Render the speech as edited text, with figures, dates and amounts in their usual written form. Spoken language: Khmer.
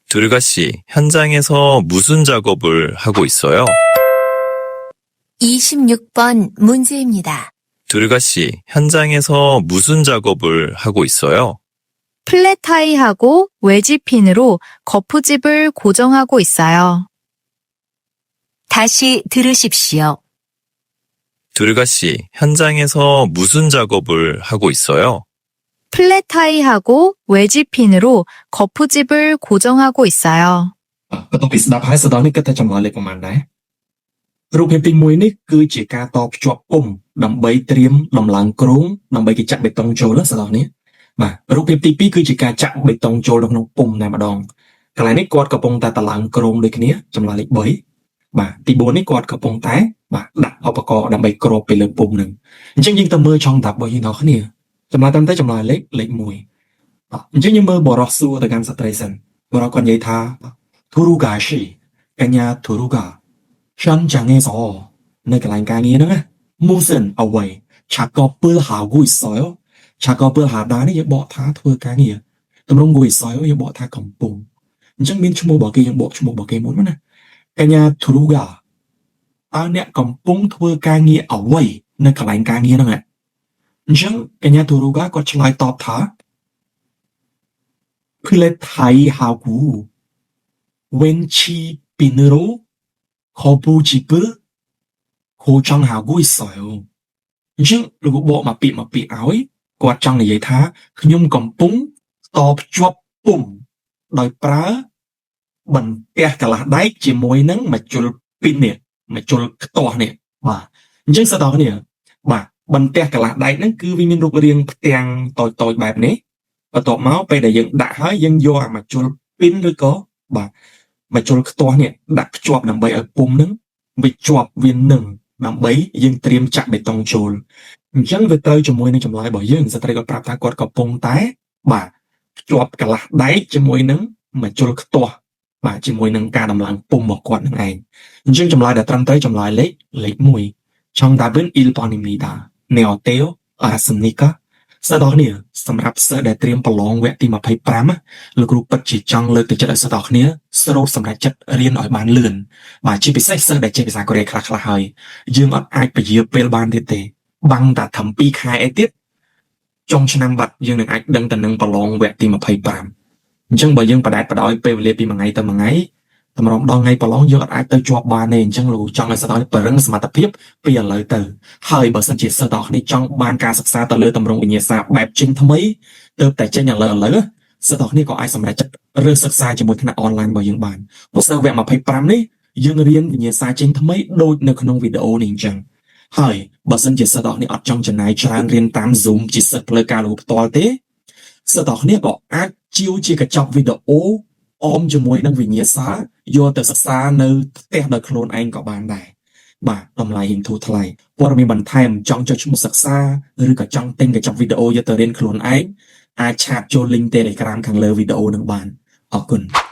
두르가 씨, 현장에서 무슨 작업을 하고 있어요? 26번 문제입니다. 두르가 씨, 현장에서 무슨 작업을 하고 있어요? Flat tie하고 wedge 핀으로 거푸집을 고정하고 있어요. 다시 들으십시오. 두르가 씨, 현장에서 무슨 작업을 하고 있어요? Flat tie하고 wedge 핀으로 거푸집을 고정하고 있어요. បន្ទាប់ពីស្ដាប់ហើយសដនេះគិតថាចម្លើយលេខប៉ុន្មានដែររូបភាពទី1នេះគឺជាការតភ្ជាប់ពុំដើម្បីត្រៀមដំឡើងគ្រោងដើម្បីគេចាក់បេតុងចូលណាសដនេះបាទរូបភាពទី2គឺជាការចាក់បេតុងចូលនៅក្នុងពុំតែម្ដងកន្លែងនេះគាត់កំពុងតែតឡើងគ្រោងដូចគ្នាចម្លើយលេខ3បាទទី4នេះគាត់កំពុងតែបាទដាក់ឧបករណ៍ដើម្បីគ្របពីលើពុំនឹងអញ្ចឹងយើងទៅមើលចង់តារបស់យើងដល់គ្នាចម្លើយតាមទៅចម្លើយលេខលេខ1បាទអញ្ចឹងយើងមើលបរោះសួរទៅកាន់ស្ត្រីសិនបរោះគាត់និយាយថា 두루가 씨 កញ្ញាធូរូកា 현장에서 នៅកន្លែងការងារហ្នឹងណា 무슨 អ្វី 작업을 하고 있어요. 작업을 하다 នេះយើងបកថាធ្វើការងារតម្រង 고 있어요 យើងបកថាកំពុងអញ្ចឹងមានឈ្មោះរបស់គេយើងបកឈ្មោះរបស់គេមុនមកណាកញ្ញាធូរូកាតើអ្នកកំពុងធ្វើការងារអ្វីនៅកន្លែងការងារហ្នឹងហ៎អញ្ចឹងកញ្ញាធូរូកាគាត់ឆ្លើយតបថា flat tie하고 웬치 핀으로 거푸집을 고정하고 있어요. អញ្ចឹងលោកបកមកពាក្យមកពាក្យឲ្យគាត់ចង់និយាយថាខ្ញុំកំពុងតភ្ជាប់ពុំដោយប្រើបន្ទះកន្លះដែកជាមួយនឹងម្ជុលពីននេះម្ជុលខ្ទាស់នេះបាទអញ្ចឹងសតគ្នាបាទបន្ទះកន្លះដែកហ្នឹងគឺវាមានរូបរាងផ្ទាំងតូចៗបែបនេះបន្ទាប់មកពេលដែលយើងដាក់ហើយយើងយកអាម្ជុលពីនឬក៏បាទម្ជុលខ្ទាស់នេះដាក់ភ្ជាប់ដើម្បីឲ្យពុំហ្នឹងវាជាប់វានឹងដើម្បីយើងត្រៀមចាក់បេតុងចូលអញ្ចឹងវាត្រូវជាមួយនឹងចម្លើយរបស់យើងស្ត្រីគាត់ប្រាប់ថាគាត់កំពុងតែបាទភ្ជាប់កន្លះដែកជាមួយនឹងម្ជុលខ្ទាស់បាទជាមួយនឹងការដំឡើងពុំរបស់គាត់នឹងឯងអញ្ចឹងចម្លើយដែលត្រឹមត្រូវចម្លើយលេខលេខ1 정답은 1번입니다. 네, 어때요? 알았습니까? សិស្សទាំងគ្នាសម្រាប់សិស្សដែលត្រៀមប្រឡងវគ្គទី25ណាលោកគ្រូពិតជាចង់លើកទឹកចិត្តឲ្យសិស្សទាំងគ្នាស្រូតសម្រាប់ចិត្តរៀនឲ្យបានលឿនបាទជាពិសេសសិស្សដែលចេះភាសាកូរ៉េខ្លះៗហើយយើងអត់អាចពជាពេលបានទៀតទេបាំងតែធ្វើ2ខែអីទៀតចុងឆ្នាំបាត់យើងនឹងអាចដឹងទៅនឹងប្រឡងវគ្គទី25អញ្ចឹងបើយើងបដែតបដោយពេលវេលាពីមួយថ្ងៃទៅមួយថ្ងៃតម្រាំដល់ថ្ងៃប្រឡងយើងអត់អាចទៅជាប់បានទេអញ្ចឹងលោកចង់ឲ្យសិស្សទាំងគ្នាពង្រឹងសមត្ថភាពពីឥឡូវទៅហើយបើសិនជាសិស្សទាំងគ្នាចង់បានការសិក្សាទៅលើទម្រង់វិញ្ញាសាបែបចេញថ្មីទៅតែចេញឥឡូវឥឡូវសិស្សទាំងគ្នាក៏អាចសម្រេចចិត្តរើសសិក្សាជាមួយថ្នាក់អនឡាញរបស់យើងបានព្រោះសិស្សវគ្គ25នេះយើងរៀនវិញ្ញាសាចេញថ្មីដូចនៅក្នុងវីដេអូនេះអញ្ចឹងហើយបើសិនជាសិស្សទាំងគ្នាអត់ចង់ចំណាយច្រើនរៀនតាម Zoom ជាសិស្សផ្លូវការលោកផ្ទាល់ទេសិស្សទាំងគ្នាក៏អាចជាវជាកញ្ចប់វីដេអូអមជាមួយនឹងវិញ្ញាសាយកទៅសិក្សានៅផ្ទះដោយខ្លួនឯងក៏បានដែរបាទតម្លៃរៀងធូរថ្លៃព័ត៌មានបន្ថែមចង់ចុះឈ្មោះសិក្សាឬក៏ចង់ទិញកញ្ចប់វីដេអូយកទៅរៀនខ្លួនឯងអាច chat ចូល link Telegram ខាងលើវីដេអូនឹងបានអរគុណ។